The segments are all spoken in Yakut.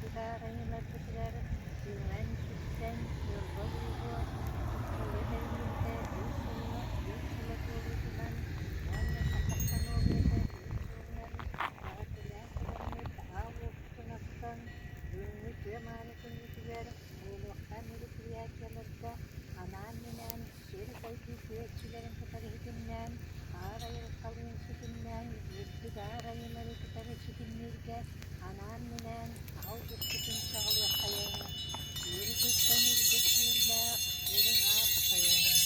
Үрдүк Аар Айыыларбытыгар үҥэн-сүктэн Ньурба улууһа тутулла тэриллибитэ биир сыла туолуутунан уонна саха автономията биир сылынан эҕэрдэлээн тураммыт аал уоппутун оттон бүгүҥҥү үтүө мааны күммүтүгэр буолуохтаах мероприятиеларга анаан-минээн сир-дойду үтүө кытары ситимнээн, Аар айылҕалыын ситимнээн, үрдүк Аар айыылары кытары ситимнииргэ анаан-минээн алгыспытын саҕалыаххайыҥ, үрдүктэн үрдүк дьүүллээх үрүҥ аар тойон.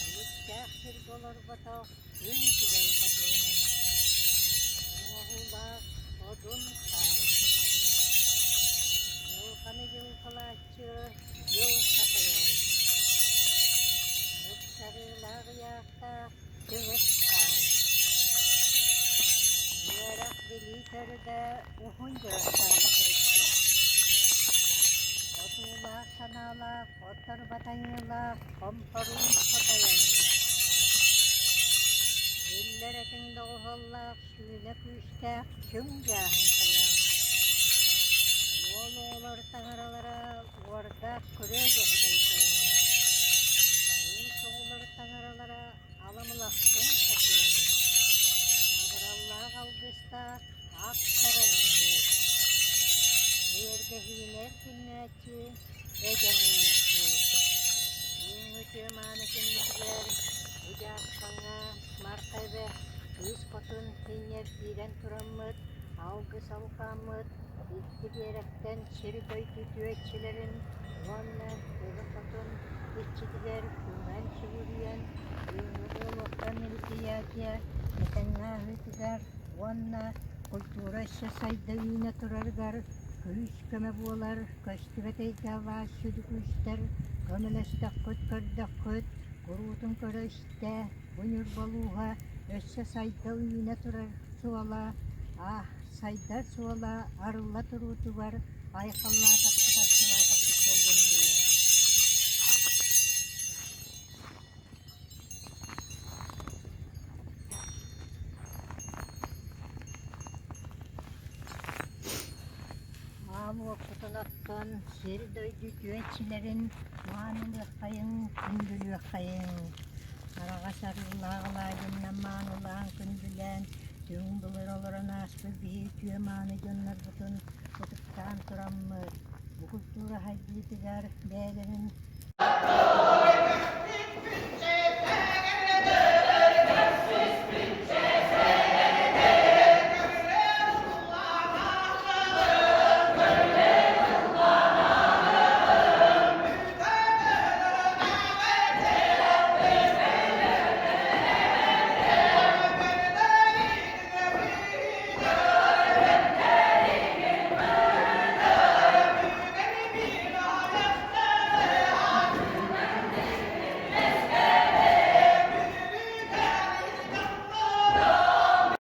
Үлүктээх сиргэ олорботох күн күбэй хотун, оҥоһуулаах одун хаан. Дьылҕаны дьылҕалааччы Дьыл хатайан, ыпсарыылаах ыйаахтаах Чыҥыс Хаан. Үөрэх-билии төрдө уһун дьарыктаах сырытта. Хотуулаах санаалаах, хотторбот айыылаах хомпоруун хотойон. Иллэр этиҥ доҕуһуоллаах сүүнэ күүстээх чуҥ дьааһын тойон. Уол оҕолор таҥаралара уордаах күрүө дьөһөгөй тойон. Уус оҕолор таҥаралара аламылахтын хотун. Абыраллаах алгыстаах ааптара үһү. Эйэргэһиини эркиннээччи эдьэҥийэччи. Үүҥ үтүө мааны күммүтүгэр бу дьааххаҥҥа Марха эбэ Кыыс хотун инньэр киирэн тураммыт, алгыс алҕааммыт, икки биэрэктэн сир-дойду үтүөччүлэрин уонна Эбэ хотун иччитигэр үҥэн-сүгүрүйэн, бүгүҥҥү буолуохтаах мероприятие этэҥҥэ ааһыытыгар уонна культура өссө сайда үүнэ турарыгар күүс-көмө буолар көстүбэт эйгэлээх сүдү күүстэр көмөлөстөххүт, көрдөххүт, куруутун көрө-истэ Бу Ньурба улууһа өссө сайда үүнэ турар суола, сайдар суола арылла туруутугар айхаллаатахпыт, арчылаатахпыт буоллун диэн. Аал уоппутун оттон сир-дойду үтүө иччилэрин маанылыаххайыҥ, күндүлүөххэйиҥ. Араҕас арыылаах алаадьыннан маанылаан күндүлээн, түҥ былыр олорон ааспыт биһи үтүө мааны дьоннорбутун ытыктаан тураммыт, бу культура сайдыытыгар бэйэлэрин.